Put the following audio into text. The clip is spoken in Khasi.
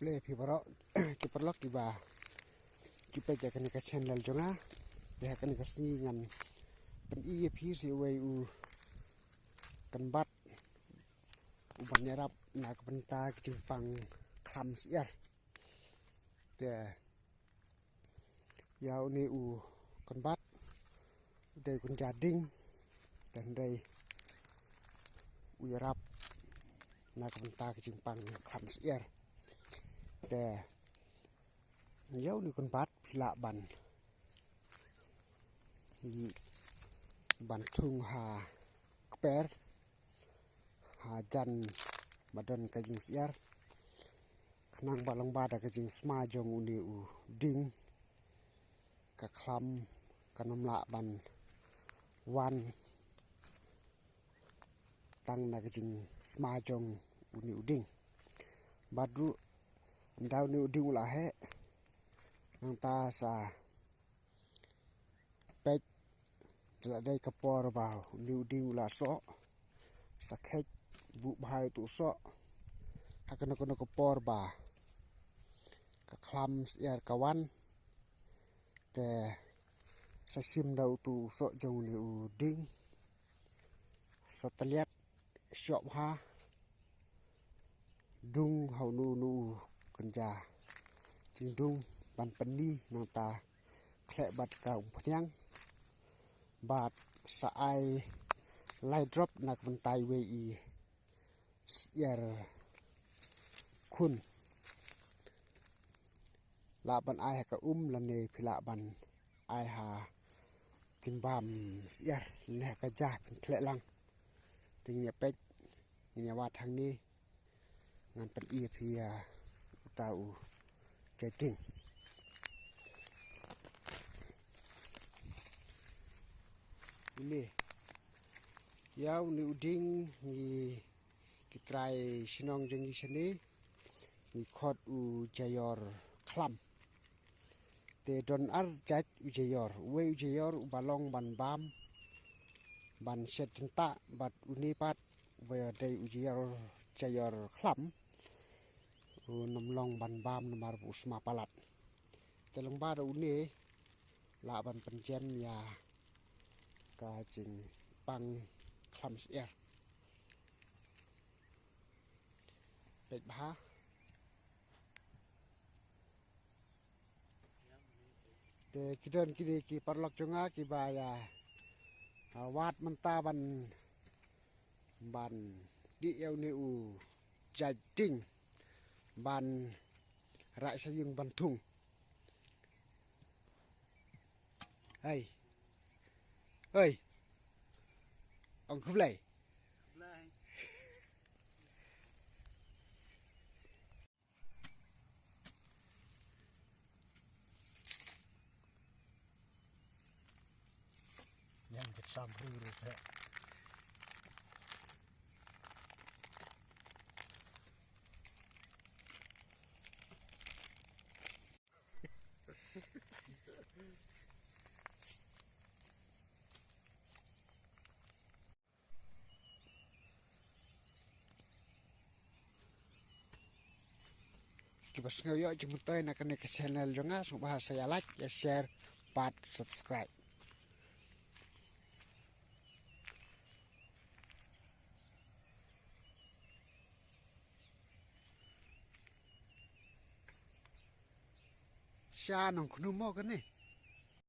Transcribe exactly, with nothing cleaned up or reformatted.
Le phi baroh ki paralok kiba ki peit ïa kane ka channel jong nga. Te ha kane ka sngi ngan pyni ïa phi sa uwei u kynbat uban ïarap na ka bynta ka jingpang khlam syiar. Te ïa une u kynbat u dei u kynja ding, te hynrei u ïarap na ka bynta ka jingpang khlam syiar. Te ïa une u kynbat phi lah ban, ban thung ha kper, ha jan ba don ka jingsyiar, khnang ba lyngba da ka jingsma jong une u ding, ka khlam kan ym lah ban wan tang na ka jingsma jong une u ding. Bad ruh ynda une u ding u la heh, nangta sa peit, te la dei ka por ba une u ding u la soh, sa kheit buh bha ïa utu u soh. Ha kano kano ka por ba ka khlam syiar ka wan, te sa shim da utu u soh jong une u ding, sa tylliat shoh bha, dung ha uno uno u kynja jingdung ban pyni, nangta khleh bad ka umphniang, bad sa ai lai drop na ka bynta iwei i syiar khun. Lah ban ai ha ka um lane phi lah ban ai ha jingbam syiar lane ha ka ja, phin khleh lang. Te ngin ïa peit, ngin ïa wad hangne, ngan pyni ïa phi ïa uta u jait ding. Une ïa une u ding ngi, ki trai shnong jong ngi shane ngi khot u jaior khlam. Te don ar jait u jaior, uwei u jaior uba long ban bam, ban shet jingtah, bad une pat uba dei u jaior, jaior khlam, u nym long ban bam namar ba u sma palat. Te lyngba da une lah ban pynjem ïa ka jingpang khlam syiar. Peit bha. Te ki don kine ki paralok jong nga kiba ïa, ah, wad mynta ban, ban dih ïa une u jait ding ban rah sha ïing ban thung. Hei. Hei. Ong khublei. Yang jep sam ru ru te. Kiba sngew ïoh jingmyntoi na kane ka channel jong nga, sngewbha sa ïa like, ïa share bad subscribe. Sha nongkhnu mo kane.